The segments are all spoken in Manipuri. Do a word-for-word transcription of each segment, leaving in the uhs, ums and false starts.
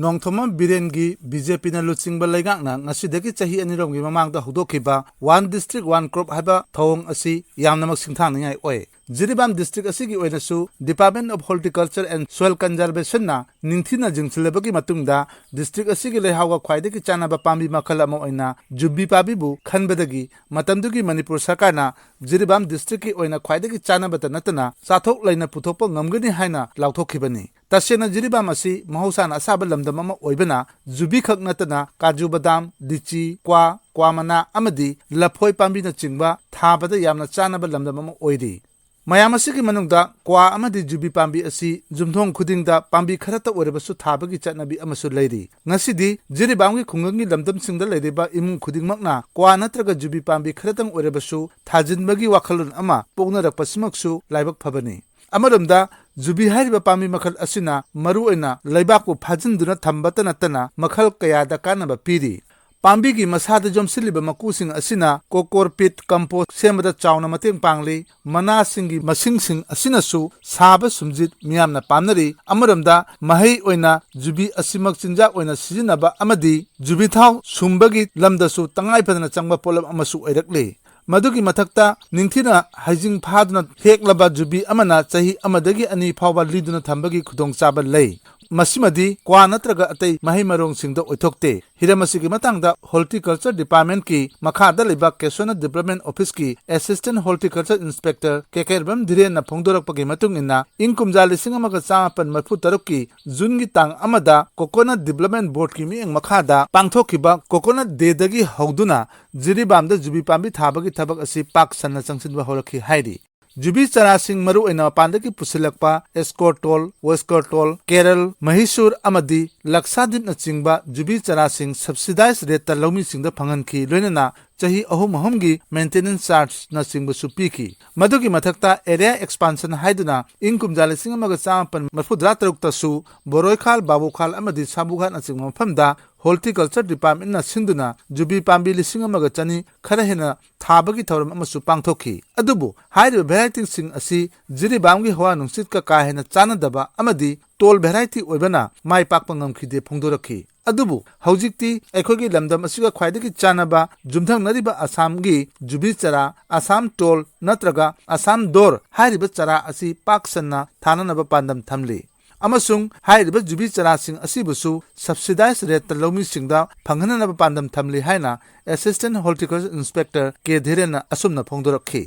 ꯅꯣꯡꯊꯣꯝꯕꯝ ꯕꯤꯔꯦꯟꯒꯤ ꯕꯤ ꯖꯦ ꯄꯤꯅ ꯂꯨꯆꯤꯡꯕ ꯂꯩꯉꯥꯛꯅ ꯉꯁꯤꯗꯒꯤ ꯆꯍꯤ ꯑꯅꯤꯔꯣꯝꯒꯤ ꯃꯃꯥꯡꯗ ꯍꯧꯗꯣꯛꯈꯤꯕ One District One Crop ꯍꯥꯏꯕ ꯊꯧꯑꯣꯡ ꯑꯁꯤ ꯌꯥꯝꯅꯃꯛ ꯁꯤꯡꯊꯥꯅꯤꯡꯉꯥꯏ ꯑꯣꯏ꯫ ꯖꯤꯔꯤꯕꯥꯝ district ꯑꯁꯤꯒꯤ ꯑꯣꯏꯅꯁꯨ Department of Horticulture and Soil Conservationꯅ ꯅꯤꯡꯊꯤꯅ ꯌꯦꯡꯁꯤꯜꯂꯕꯒꯤ ꯃꯇꯨꯡꯗ district ꯑꯁꯤꯒꯤ ꯂꯩꯍꯥꯎꯒ ꯈ꯭ꯋꯥꯏꯗꯒꯤ ꯆꯥꯟꯅꯕ ꯄꯥꯝꯕꯤ ꯃꯈꯜ ꯑꯃ ꯑꯣꯏꯅ ꯖꯨꯕꯤ ꯄꯥꯝꯕꯤꯕꯨ ꯈꯟꯕꯗꯒꯤ ꯃꯇꯝꯗꯨꯒꯤ ꯃꯅꯤꯄꯨꯔ ꯁꯔꯀꯥꯔꯅ ꯖꯤꯔꯤꯕꯥꯝ districtꯀꯤ ꯑꯣꯏꯅ ꯈ꯭ꯋꯥꯏꯗꯒꯤ ꯆꯥꯟꯅꯕꯇ ꯅꯠꯇꯅ ꯆꯥꯊꯣꯛ ꯂꯩꯅ ꯄꯨꯊꯣꯛꯄ ꯉꯝꯒꯅꯤ ꯍꯥꯏꯅ ꯂꯥꯎꯊꯣꯛꯈꯤꯕꯅꯤ꯫ ꯇꯁꯦꯡꯅ ꯖꯤꯔꯤꯕꯥꯝ ꯑꯁꯤ ꯃꯍꯧꯁꯥꯅ ꯑꯁꯥꯕ ꯂꯝꯗꯝ ꯑꯃ ꯑꯣꯏꯕꯅ ꯖꯨꯕꯤꯈꯛ ꯅꯠꯇꯅ ꯀꯥꯖꯨ ꯕꯗꯥꯝ, ꯂꯤꯆꯤ, ꯀ꯭ꯋꯥ, ꯀ꯭ꯋꯥ ꯃꯅꯥ ꯑꯃꯗꯤ ꯂꯐꯣꯏ ꯄꯥꯝꯕꯤꯅꯆꯤꯡꯕ ꯊꯥꯕꯗ ꯌꯥꯝꯅ ꯆꯥꯟꯅꯕ ꯂꯝꯗꯝ ꯑꯃ ꯑꯣꯏꯔꯤ꯫ ꯃꯌꯥꯝ ꯑꯁꯤꯒꯤ ꯃꯅꯨꯡꯗ ꯀ꯭ꯋꯥ ꯑꯃꯗꯤ ꯖꯨꯕꯤ ꯄꯥꯝꯕꯤ ꯑꯁꯤ ꯌꯨꯝꯊꯣꯡ ꯈꯨꯗꯤꯡꯗ ꯄꯥꯝꯕꯤ ꯈꯔꯇ ꯑꯣꯏꯔꯕꯁꯨ ꯊꯥꯕꯒꯤ ꯆꯠꯅꯕꯤ ꯑꯃꯁꯨ ꯂꯩꯔꯤ꯫ ꯉꯁꯤꯗꯤ ꯖꯤꯔꯤꯕꯥꯝꯒꯤ ꯈꯨꯡꯒꯪꯒꯤ ꯂꯝꯗꯝꯁꯤꯡꯗ ꯂꯩꯔꯤꯕ ꯏꯃꯨꯡ ꯈꯨꯗꯤꯡꯃꯛꯅ ꯀ꯭ꯋꯥ ꯅꯠꯇ꯭ꯔꯒ ꯖꯨꯕꯤ ꯄꯥꯝꯕꯤ ꯈꯔꯇꯪ ꯑꯣꯏꯔꯕꯁꯨ ꯊꯥꯖꯤꯟꯕꯒꯤ ꯋꯥꯈꯜꯂꯣꯟ ꯑꯃ ꯄꯣꯛꯅꯔꯛꯄꯁꯤꯃꯛꯁꯨ ꯂꯥꯏꯕꯛ ꯐꯕꯅꯤ꯫ ꯑꯃꯔꯣꯝꯗ ꯖꯨꯕꯤ ꯍꯥꯏꯔꯤꯕ ꯄꯥꯝꯕꯤ ꯃꯈꯜ ꯑꯁꯤꯅ ꯃꯔꯨꯑꯣꯏꯅ ꯂꯩꯕꯥꯛꯄꯨ ꯐꯥꯖꯤꯟꯗꯨꯅ ꯊꯝꯕꯇ ꯅꯠꯇꯅ ꯃꯈꯜ ꯀꯌꯥꯗ ꯀꯥꯟꯅꯕ ꯄꯤꯔꯤ꯫ ꯄꯥꯝꯕꯤꯒꯤ ꯃꯁꯥꯗ ꯌꯣꯝꯁꯤꯜꯂꯤꯕ ꯃꯀꯨꯁꯤꯡ ꯑꯁꯤꯅ cocoa peat compost ꯁꯦꯝꯕꯗ ꯆꯥꯎꯅ ꯃꯇꯦꯡ ꯄꯥꯡꯂꯤ꯫ ꯃꯅꯥꯁꯤꯡꯒꯤ ꯃꯁꯤꯡꯁꯤꯡ ꯑꯁꯤꯅꯁꯨ ꯁꯥꯕ ꯁꯨꯝꯖꯤꯠ ꯃꯤꯌꯥꯝꯅ ꯄꯥꯝꯅꯔꯤ꯫ ꯑꯃꯔꯣꯝꯗ ꯃꯍꯩ ꯑꯣꯏꯅ ꯖꯨꯕꯤ ꯑꯁꯤꯃꯛ ꯆꯤꯟꯖꯥꯛ ꯑꯣꯏꯅ ꯁꯤꯖꯤꯟꯅꯕ ꯑꯃꯗꯤ ꯖꯨꯕꯤ ꯊꯥꯎ ꯁꯨꯝꯕꯒꯤ ꯂꯝꯗꯁꯨ ꯇꯉꯥꯏ ꯐꯗꯅ ꯆꯪꯕ ꯄꯣꯠꯂꯝ ꯑꯃꯁꯨ ꯑꯣꯏꯔꯛꯂꯤ꯫ ꯃꯗꯨꯒꯤ ꯃꯊꯛꯇ ꯅꯤꯡꯊꯤꯅ ꯍꯩꯖꯤꯡ ꯐꯥꯗꯨꯅ ꯍꯦꯛꯂꯕ ꯖꯨꯕꯤ ꯑꯃꯅ ꯆꯍꯤ ꯑꯃꯗꯒꯤ ꯑꯅꯤ ꯐꯥꯎꯕ ꯂꯤꯗꯨꯅ ꯊꯝꯕꯒꯤ ꯈꯨꯗꯣꯡꯆꯥꯕ ꯂꯩ꯫ ꯃꯁꯤꯃꯗꯤ ꯀ꯭ꯋꯥ ꯅꯠꯇ꯭ꯔꯒ ꯑꯇꯩ ꯃꯍꯩ ꯃꯔꯣꯡꯁꯤꯡꯗ ꯑꯣꯏꯊꯣꯛꯇꯦ꯫ ꯍꯤꯔꯝ ꯑꯁꯤꯒꯤ ꯃꯇꯥꯡꯗ Horticulture Departmentꯀꯤ ꯃꯈꯥꯗ ꯂꯩꯕ ꯀꯦꯁꯣꯅ Development Officeꯀꯤ Assistant Horticulture Inspector ꯀꯦ ꯀꯩꯔꯝꯕꯝ ꯙꯤꯔꯦꯟꯅ ꯐꯣꯡꯗꯣꯔꯛꯄꯒꯤ ꯃꯇꯨꯡ ꯏꯟꯅ, ꯏꯪ ꯀꯨꯝꯖꯥ ꯂꯤꯁꯤꯡ ꯑꯃꯒ ꯆꯥꯃꯥꯄꯟ ꯃꯔꯤꯐꯨ ꯇꯔꯨꯛꯀꯤ ꯖꯨꯟꯒꯤ ꯇꯥꯡ ꯑꯃꯗ Coconut Development Boardꯀꯤ ꯃꯤꯠꯌꯦꯡ ꯃꯈꯥꯗ ꯄꯥꯡꯊꯣꯛꯈꯤꯕ Coconut Dayꯗꯒꯤ ꯍꯧꯗꯨꯅ ꯖꯤꯔꯤꯕꯥꯝꯗ ꯖꯨꯕꯤ ꯄꯥꯝꯕꯤ ꯊꯥꯕꯒꯤ ꯊꯕꯛ ꯑꯁꯤ ꯄꯥꯛ ꯁꯟꯅ ꯆꯪꯁꯤꯟꯕ ꯍꯧꯔꯛꯈꯤ ꯍꯥꯏꯔꯤ꯫ ꯖꯨꯕꯤ ꯆꯔꯥꯁꯤꯡ ꯃꯔꯨꯑꯣꯏꯅ ꯃꯄꯥꯟꯗꯒꯤ ꯄꯨꯁꯤꯜꯂꯛꯄ ꯑꯦꯁꯀꯣꯔꯇꯣꯜ, ꯋꯦꯁꯀꯣꯔꯇꯣꯜ, ꯀꯦꯔꯜ, ꯃꯍꯤꯁꯨꯔ ꯑꯃꯗꯤ ꯂꯛꯁꯥꯗꯤꯞꯅꯆꯤꯡꯕ ꯖꯨꯕꯤ ꯆꯔꯥꯁꯤꯡ subsidized rateꯇ ꯂꯧꯃꯤꯁꯤꯡꯗ ꯐꯪꯍꯟꯈꯤ, ꯂꯣꯏꯅꯅ ꯆꯍꯤ ꯑꯍꯨꯝ ꯑꯍꯨꯝꯒꯤ maintenance chargeꯅꯆꯤꯡꯕꯁꯨ ꯄꯤꯈꯤ꯫ ꯃꯗꯨꯒꯤ ꯃꯊꯛꯇ area expansion ꯍꯥꯏꯗꯨꯅ ꯏꯪ ꯀꯨꯝꯖꯥ ꯂꯤꯁꯤꯡ ꯑꯃꯒ ꯆꯥꯃꯥꯄꯟ ꯃꯔꯤꯐꯨꯇꯔꯥ ꯇꯔꯨꯛꯇꯁꯨ ꯕꯣꯔꯣꯏꯈꯥꯜ, ꯕꯥꯕꯨꯈꯥꯜ ꯑꯃꯗꯤ ꯁꯥꯕꯨꯘꯥꯠꯅꯆꯤꯡꯕ ꯃꯐꯝꯗ Horticulture Departmentꯅ ꯁꯤꯟꯗꯨꯅ ꯖꯨꯕꯤ ꯄꯥꯝꯕꯤ ꯂꯤꯁꯤꯡ ꯑꯃꯒ ꯆꯅꯤ ꯈꯔ ꯍꯦꯟꯅ ꯊꯥꯕꯒꯤ ꯊꯧꯔꯝ ꯑꯃꯁꯨ ꯄꯥꯡꯊꯣꯛꯈꯤ꯫ ꯑꯗꯨꯕꯨ ꯍꯥꯏꯔꯤꯕ varietyꯁꯤꯡ ꯑꯁꯤ ꯖꯤꯔꯤꯕꯥꯝꯒꯤ ꯍꯋꯥ ꯅꯨꯡꯁꯤꯠꯀ ꯀꯥ ꯍꯦꯟꯅ ꯆꯥꯟꯅꯗꯕ ꯑꯃꯗꯤ ꯇꯣꯜ ꯚꯦꯔꯥꯏꯇꯤ ꯑꯣꯏꯕꯅ ꯃꯥꯏ ꯄꯥꯛꯄ ꯉꯝꯈꯤꯗꯦ ꯐꯣꯡꯗꯣꯔꯛꯈꯤ꯫ ꯑꯗꯨꯕꯨ ꯍꯧꯖꯤꯛꯇꯤ ꯑꯩꯈꯣꯏꯒꯤ ꯂꯝꯗꯝ ꯑꯁꯤꯒ ꯈ꯭ꯋꯥꯏꯗꯒꯤ ꯆꯥꯟꯅꯕ ꯌꯨꯝꯊꯪꯅꯔꯤꯕ ꯑꯁꯥꯝꯒꯤ ꯖꯨꯕꯤ ꯆꯔꯥ, ꯑꯁꯥꯝ ꯇꯣꯜ ꯅꯠꯇ꯭ꯔꯒ ꯑꯁꯥꯝ ꯗꯣꯔ ꯍꯥꯏꯔꯤꯕ ꯆꯔꯥ ꯑꯁꯤ ꯄꯥꯛ ꯁꯟꯅ ꯊꯥꯅꯅꯕ ꯄꯥꯟꯗꯝ ꯊꯝꯂꯤ꯫ ꯑꯃꯁꯨꯡ ꯍꯥꯏꯔꯤꯕ ꯖꯨꯕꯤ ꯆꯔꯥꯁꯤꯡ ꯑꯁꯤꯕꯨꯁꯨ subsidized rate ꯇ ꯂꯧꯃꯤꯁꯤꯡꯗ ꯐꯪꯍꯟꯅꯅꯕ ꯄꯥꯟꯗꯝ ꯊꯝꯂꯤ ꯍꯥꯏꯅ Assistant Horticulture Inspector ꯀꯦ ꯙꯤꯔꯦꯟꯅ ꯑꯁꯨꯝꯅ ꯐꯣꯡꯗꯣꯔꯛꯈꯤ꯫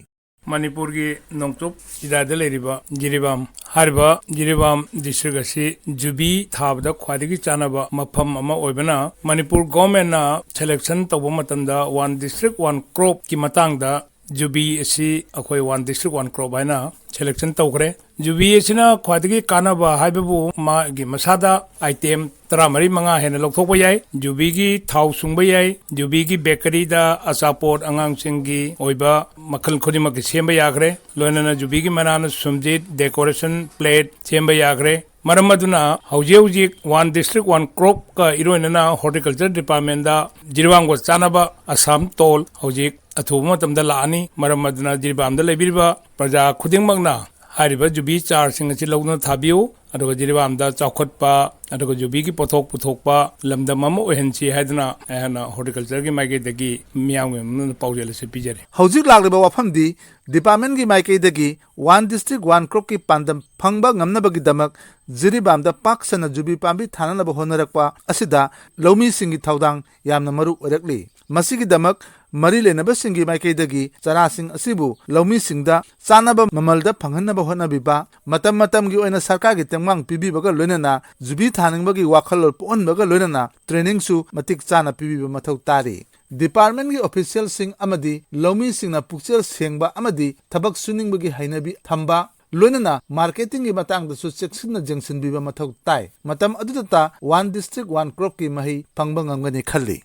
ꯃꯅꯤꯄꯨꯔꯒꯤ ꯅꯣꯡꯆꯨꯞ ꯆꯤꯗꯥꯏꯗ ꯂꯩꯔꯤꯕ ꯖꯤꯔꯤꯕꯥꯝ ꯍꯥꯏꯔꯤꯕ ꯖꯤꯔꯤꯕꯥꯝ district ꯑꯁꯤ ꯖꯨꯕꯤ ꯊꯥꯕꯗ ꯈ꯭ꯋꯥꯏꯗꯒꯤ ꯆꯥꯟꯅꯕ ꯃꯐꯝ ꯑꯃ ꯑꯣꯏꯕꯅ, ꯃꯅꯤꯄꯨꯔ government ꯅ selection ꯇꯧꯕ ꯃꯇꯝꯗ One District One Crop ꯀꯤ ꯃꯇꯥꯡꯗ ꯖꯨꯕꯤ ꯑꯁꯤ ꯑꯩꯈꯣꯏ One District One Crop ꯍꯥꯏꯅ selection ꯇꯧꯈ꯭ꯔꯦ꯫ ꯖꯨꯕꯤ ꯑꯁꯤꯅ ꯈ꯭ꯋꯥꯏꯗꯒꯤ ꯀꯥꯟꯅꯕ ꯍꯥꯏꯕꯕꯨ ꯃꯥꯒꯤ ꯃꯁꯥꯗ item ꯇꯔꯥꯃꯔꯤ ꯃꯉꯥ ꯍꯦꯟꯅ ꯂꯧꯊꯣꯛꯄ ꯌꯥꯏ꯫ ꯖꯨꯕꯤꯒꯤ ꯊꯥꯎ ꯁꯨꯡꯕ ꯌꯥꯏ, ꯖꯨꯕꯤꯒꯤ bakery ꯗ ꯑꯆꯥꯄꯣꯠ ꯑꯉꯥꯡꯁꯤꯡꯒꯤ ꯑꯣꯏꯕ ꯃꯈꯜ ꯈꯨꯗꯤꯡꯃꯛꯀꯤ ꯁꯦꯝꯕ ꯌꯥꯈ꯭ꯔꯦ꯫ ꯂꯣꯏꯅꯅ ꯖꯨꯕꯤꯒꯤ ꯃꯅꯥꯅ ꯁꯨꯝꯖꯤꯠ, decoration plate ꯁꯦꯝꯕ ꯌꯥꯈ꯭ꯔꯦ꯫ ꯃꯔꯝ ꯑꯗꯨꯅ ꯍꯧꯖꯤꯛ ꯍꯧꯖꯤꯛ One District One Crop ꯀ ꯏꯔꯣꯏꯅꯅ Horticulture Department ꯇ ꯖꯤꯔꯤꯕꯥꯝꯒ ꯆꯥꯟꯅꯕ ꯑꯁꯥꯝ ꯇꯣꯜ ꯍꯧꯖꯤꯛ ꯑꯊꯨꯕ ꯃꯇꯝꯗ ꯂꯥꯛꯑꯅꯤ꯫ ꯃꯔꯝ ꯑꯗꯨꯅ ꯖꯤꯔꯤꯕꯥꯝꯗ ꯂꯩꯕꯤꯔꯤꯕ ꯄ꯭ꯔꯖꯥ ꯈꯨꯗꯤꯡꯃꯛꯅ ꯍꯥꯏꯔꯤꯕ ꯖꯨꯕꯤ ꯆꯥꯔꯁꯤꯡ ꯑꯁꯤ ꯂꯧꯗꯨꯅ ꯊꯥꯕꯤꯌꯨ, ꯑꯗꯨꯒ ꯖꯤꯔꯤꯕꯥꯝꯗ ꯆꯥꯎꯈꯠꯄ, ꯑꯗꯨꯒ ꯖꯨꯕꯤꯒꯤ ꯄꯣꯠꯊꯣꯛ ꯄꯨꯊꯣꯛꯄ ꯂꯝꯗꯝ ꯑꯃ ꯑꯣꯏꯍꯟꯁꯤ ꯍꯥꯏꯗꯨꯅ ꯑꯩꯍꯥꯛꯅ horticulture ꯒꯤ ꯃꯥꯏꯀꯩꯗꯒꯤ ꯃꯤꯌꯥꯝꯒꯤ ꯃꯃꯥꯡꯗ ꯄꯥꯎꯖꯦꯜ ꯑꯁꯤ ꯄꯤꯖꯔꯤ꯫ ꯍꯧꯖꯤꯛ ꯂꯥꯛꯂꯤꯕ ꯋꯥꯐꯝꯗꯤ department ꯀꯤ ꯃꯥꯏꯀꯩꯗꯒꯤ One District One Crop ꯀꯤ ꯄꯥꯟꯗꯝ ꯐꯪꯕ ꯉꯝꯅꯕꯒꯤꯗꯃꯛ ꯖꯤꯔꯤꯕꯥꯝꯗ ꯄꯥꯛ ꯁꯟꯅ ꯖꯨꯕꯤ ꯄꯥꯝꯕꯤ ꯊꯥꯅꯅꯕ ꯍꯣꯠꯅꯔꯛꯄ ꯑꯁꯤꯗ ꯂꯧꯃꯤꯁꯤꯡꯒꯤ ꯊꯧꯗꯥꯡ ꯌꯥꯝꯅ ꯃꯔꯨ ꯑꯣꯏꯔꯛꯂꯤ꯫ ꯃꯁꯤꯒꯤꯗꯃꯛ ꯃꯔꯤ ꯂꯩꯅꯕꯁꯤꯡꯒꯤ ꯃꯥꯏꯀꯩꯗꯒꯤ ꯆꯔꯥꯁꯤꯡ ꯑꯁꯤꯕꯨ ꯂꯧꯃꯤꯁꯤꯡꯗ ꯆꯥꯅꯕ ꯃꯃꯜꯗ ꯐꯪꯍꯟꯅꯕ ꯍꯣꯠꯅꯕꯤꯕ, ꯃꯇꯝ ꯃꯇꯝꯒꯤ ꯑꯣꯏꯅ ꯁꯔꯀꯥꯔꯒꯤ ꯇꯦꯡꯕꯥꯡ ꯄꯤꯕꯤꯕꯒ ꯂꯣꯏꯅꯅ ꯖꯨꯕꯤ ꯊꯥꯅꯤꯡꯕꯒꯤ ꯋꯥꯈꯜꯂꯣꯟ ꯄꯣꯛꯍꯟꯕꯒ ꯂꯣꯏꯅꯅ training ꯁꯨ ꯃꯇꯤꯛ ꯆꯥꯅ ꯄꯤꯕꯤꯕ ꯃꯊꯧ ꯇꯥꯔꯤ꯫ Department ꯀꯤ official ꯁꯤꯡ ꯑꯃꯗꯤ ꯂꯧꯃꯤꯁꯤꯡꯅ ꯄꯨꯛꯆꯦꯜ ꯁꯦꯡꯕ ꯑꯃꯗꯤ ꯊꯕꯛ ꯁꯨꯅꯤꯡꯕꯒꯤ ꯍꯩꯅꯕꯤ ꯊꯝꯕ, ꯂꯣꯏꯅꯅ marketing ꯒꯤ ꯃꯇꯥꯡꯗꯁꯨ ꯆꯦꯛꯁꯤꯟꯅ ꯌꯦꯡꯁꯤꯟꯕꯤꯕ ꯃꯊꯧ ꯇꯥꯏ꯫ ꯃꯇꯝ ꯑꯗꯨꯗꯇ One District One Crop ꯀꯤ ꯃꯍꯩ ꯐꯪꯕ ꯉꯝꯒꯅꯤ ꯈꯜꯂꯤ꯫